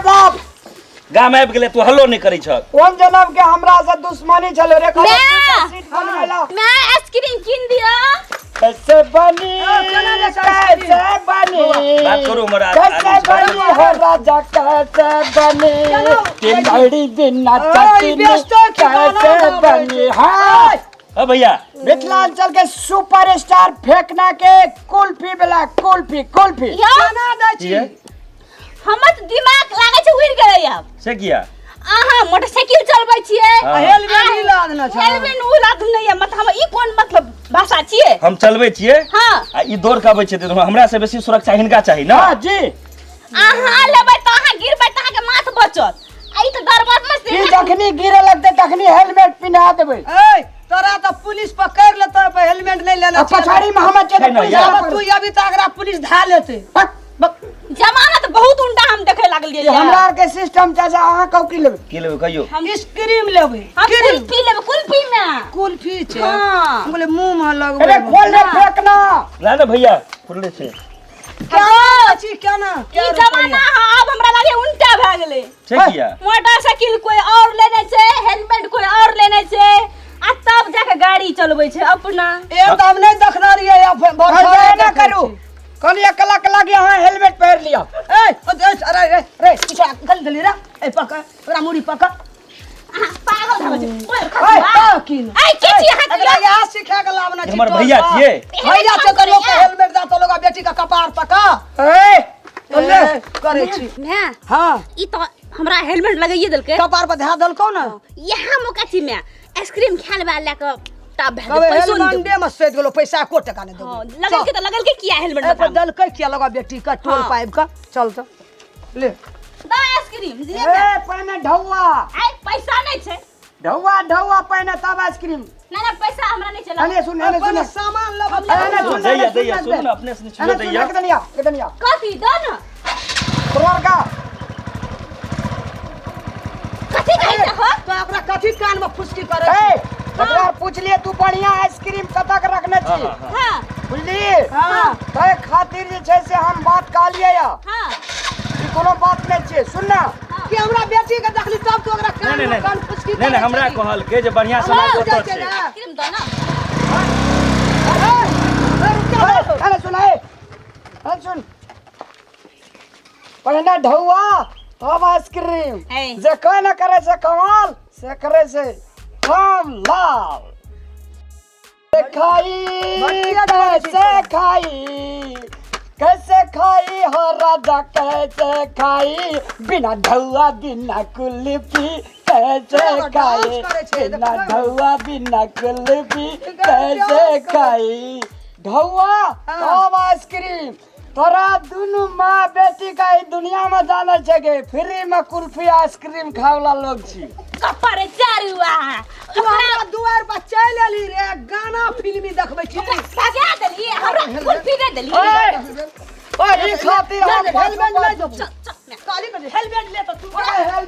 बाप। गाम आबि गेलै, तू हल्लो नहि करै छह। कोन जनम के हमरा से दुश्मनी छलो रे? माय। सीट बनवेला। मैं आइसक्रीम किन दियो। कैसे बनी? केना दै छै आइसक्रीम? कैसे बनी? बात करू हमर कैसे आदमी से। बनी हो राजा, कैसे बनी? तिलौड़ी बिना ओए, चटनी व्यस्त छी, गाना कैसे गाबै बनी? हाँ। अ भैया, मिथिलांचल के सुपर स्टार फेंकना के कुल्फी वाला, कुल्फी कुल्फी। यौ। केना दै छी? किया? हमर तऽ दिमाग लागै छै उड़ि गेलै आब। से किया? अहाँ मोटरसाइकिल चलबै छियै। हाँ। हेलमेट ई लादने छै। हेलमेट उ लादने यऽ, मतलब हम ई कोन मतलब भाषा छियै? हम चलबै छियै। हाँ। आ ई दौड़ के अबै छै तऽ हमरा से बेसी सुरक्षा हिनका चाही ने। हाँ जी। अहाँ लेबै तऽ अहाँ गिरबै तऽ अहाँके माथ बचत, आ ई तऽ दरबर में से ई जखनी गिरे लगतै तखनी हेलमेट पिन्हा देबै। ए, तोरा तऽ पुलिस पकड़ लेतौ, पर हेलमेट नहि लेने आ छियै। पछाड़ी में हमर छै छै तऽ ने, पुलिस यार। वाला तू अभी तऽ अगरा पुलिस धए लेतै। पक। जमाना तऽ बहुत उल्टा हम देखे लागलियै। ई हमरा आर के सिस्टम चाचा, अहाँ कहू की लेबै? की लेबै कहियौ? आइसक्रीम लेबै। हम कुल्फी लेबै, कुल्फी में। कुल्फी छै? हाँ। हम बोले मुंह में लगबै। अरे खोल रे फेंकना। ला ने भैया, खुलले छै। केना छी, केना? ई जमाना हाँ आब हमरा लागे उल्टा भए गेलै। से किया? मोटरसाइकिल कोई और लेने छै, हेलमेट कोई और लेने छै, आ तब जाके गाड़ी चलबै छै अपना। एक तऽ हम नहि देखने रहियै आ ऐसा ना करू, कहलिए कला कला के अहाँ हेलमेट पहिर लिअ। ए ओ, ए, अरे रे रे, पीछा गल गली रे, ए पकड़ ओकरा, मुड़ी पकड़। अहाँ पागल भऽ गेल छी। ओए, ए खसुआ। तऽ की न? ऐ, के छी अहाँ? एकरा इएह सिखा के लाबना छी। हमर टोल भैया पर। छियै। भैया छै तऽ लोक के हेलमेट दऽ तऽ लोक बेटी के कपार पका। ए तो ले। ए, करै छी। माय। हाँ। ई तऽ हमरा हेलमेट लगाइए देलकै। कपार पर धए देलकौ ने। इएह मौका छी माय, आइसक्रीम खा लेबै लए कऽ तब भए कहबै जेतै, पैसो नहि देबै। हेलमेटे में सैत गेलो, पैसा एको टका नहि देबो। हाँ, लगलकै तऽ लगलकै किया हेलमेट ए पर माथामे? देलकै किया लगा बेटी के टोल हाँ। पाइब के चल तऽ ले। दऽ आइसक्रीम दिअ। ए पहिने ढौआ। आइ पैसा नहि छै। ढौआ ढौआ पहिने तब आइसक्रीम। ना ना, पैसा हमरा नहि चला। एने सुन, एने अपन सुन। सामान लेबो। एने सुन। दैया, एने सुन, दैया, सुनू ने, अपने से एने छुए सुन। दैया। एकदनिया एकदनिया। कथी दऽ ने? तोहर का कथी कहै छै हो? तो अपना कथी कान में फुसकी करे? ए तकरा पूछलिए तू बढ़िया आइसक्रीम कतक रखने हाँ, छी? हाँ, हाँ। हाँ। बुझली? हाँ। तै खातिर जे छै से हम बात कहलियै या। हाँ। ई कोनो बात नहि छै, सुन ना। कि हमरा बेटी के देखली तब तो ओकरा नहि कान नहि में नहि कान फुसकी नहि नहि, हमरा कहलकै जे बढ़िया सामान हमरा ओतऽ जाइ छै छै। ने। आइसक्रीम दऽ ने। ए, एने सुन, ए एने सुन, पहिने ढौआ तब आइसक्रीम। ए। जे कोई न करे से कमाल से करे से काम लाल खाई। भटिया जवानी छी। कैसे खाई, कैसे खाई हो राजा, कैसे खाई बिना ढौआ बिना कुल्फी कैसे डांस खाई? करे छै, बिना देखबै। ढौआ बिना कुल्फी डांस कैसे करे। खाई? ढौआ हाँ। तब आइसक्रीम। तोरा दुनू माँ बेटी का ई दुनिया में जाने छै के फ्री में कुल्फी आइसक्रीम खाए वाला लोग छी। कपारे चारुआ। तू हमरा दुआर पर चलि एली रे, गाना फिल्मी देखबै छी। ओकरा सजा देली, हमरा कुल्फी दे देली। ओए ओए, ई खातिर हम हेलमेट ले हेलमेट जेबो। चल चल माय। काली के हेलमेट ले तऽ तू हेलमेट।